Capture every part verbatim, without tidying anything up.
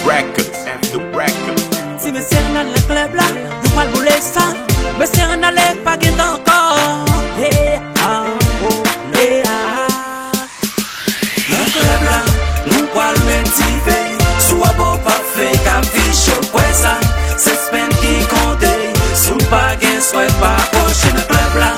Records after records. Ti mesye, ann al nan klèb la, nou pral boule sa. Mesye, ann ale, pa gen tan ankò. Hey, ah, oh, hey, ah. Nan klèb la, nou pral met dife. Si w ap bò pa fake, afiche w kwè sa. Se spend ki konte. Si w pa gen swag, pa pwoche nan klèb la.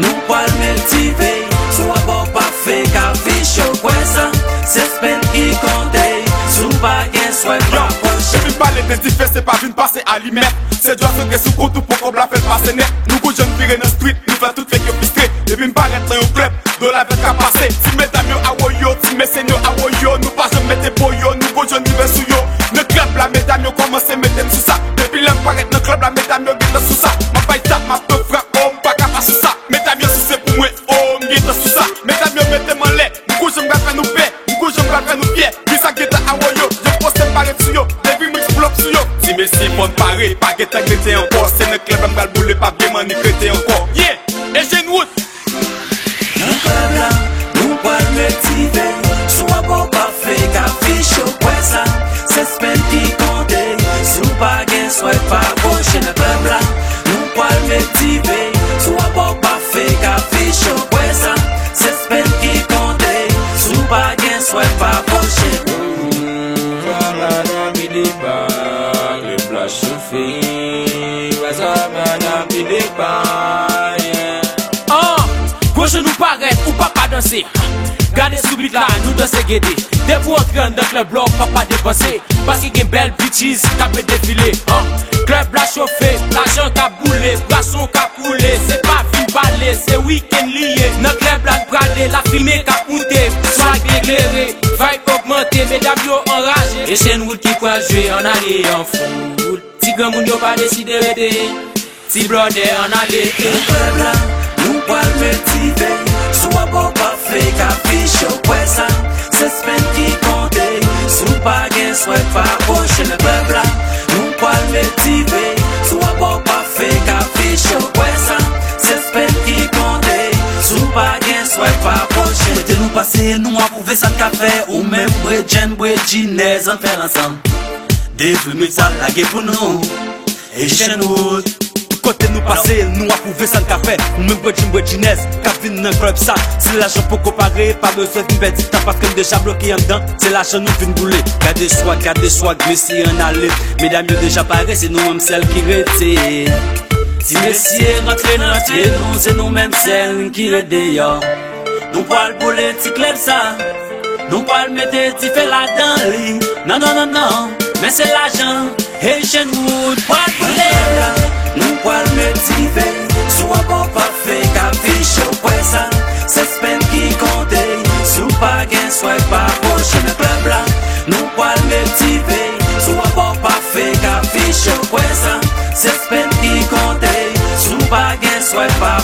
Nou pral met dife. Si w ap bò pa fake, afiche w kwè sa. Se spend ki konte. Si w pa gen swag, pa pwoche. Depi m pale de dife, se pa vin pase alimèt. Se djòl sou kont ou pou kòb la fè l pase nèt. Nou gwo jan n vire nan street, nou fè tout fake yo fistre. Depi m parèt nan yon klèb, dola vèt ka pase. Ti medam yo awoyo, ti mesye yo awoyo. Nou pa janm mete po yo, nou gwo jan n rive sou yo. Nan klèb la, medam yo kòmanse mete m sou sa. Depi lè m parèt nan klèb la, medam yo gentan sou sa. M ap bay tap, m ap pran frap, oh, m pa ka pa sou sa. Medam yo souse pou mwen, oh, m gentan sou sa. Medam yo mete m anlè, m gon jan m pral fè nou pè, m gon jan m pral fè nou fyè. Kisa gentan awoyo, yo poste m parèt sou yo, depi m explop sou yo. Ti mesye, fò n pare, pa gentan rete ankò. Se nan klèb la m pral boule, p ap gen mannik rete ankò. Yeah, Eugene Wood. Nan klèb la, nou pral met dife. Si w ap bò pa fake, afiche w kwè sa. Se spend ki konte. Si w pa gen swag, pa pwoche nan klèb la. Nou pral met dife. Si w ap bò pa fake, afiche w kwè sa. Se spend ki konte. Si w pa gen swag, pa pwoche. Sa pa nan pide pa, klèb la chofe. Sa pa nan pide pa, yeah. Ah, gwo jan nou parèt, ou pa ka danse. Gade sou beat la, nou danse gede. Depi w antre anndan klèb la, ou pa pa depanse. Paske gen bèl bitches k ap defile. Ah, klèb la chofe, lajan k ap boule, bwason k ap koule. Se pa vin pale, se weekend li ye. Nan klèb la n prale, lafimen k ap moute. Swag eklere, vibe ogmante, medam yo anraje. E Shenwood ki pral jwe, ann ale an foul. Ti granmoun yo pa deside rete. Ti blòdè, ann ale. Nan klèb la, nou pral met dife. Si w ap bò pa fake, afiche w kwè sa. Se spend ki konte. Si w pa gen swag, pa pwoche nan klèb la. Nou pral met dife. Si w ap bò pa fake, afiche w kwè sa. Se spend ki konte. Si w pa gen swag, pa pwoche. Kote nou pase, nou apwouve sa n ka fè. Ou menm, bredjenn, bredjinèz, ann fè l ansanm. Depi met sa lage pou nou. Eugene Wood. Kote nou pase, nou apwouve sa n ka fè. Ou menm bredjenn, bredjinèz k ap vin nan klèb sa. Si lajan poko pare, pa bezwen vin pèdi tan paske n deja bloke anndan. Se lajan nou vin boule. Gade swag, gade swag, mesye, ann ale. Medam yo deja pare, se nou menm sèl ki rete. Ti mesye, rantre nan tye nou, se nou menm sèl ki ret deyò. Nou pral boule ti klèb sa. Nou pral mete dife ladan li. Non, non, non, non. Men se lajan. Eugene Wood pral boule. Nou pral met dife. Si w ap bò pa fake, afiche w kwè sa. Se spend ki konte. Si w pa gen swag, pa pwoche nan klèb la. Nou pral met dife. Si w ap bò pa fake, afiche w kwè sa. Se spend ki konte. Si w pa gen swag, pa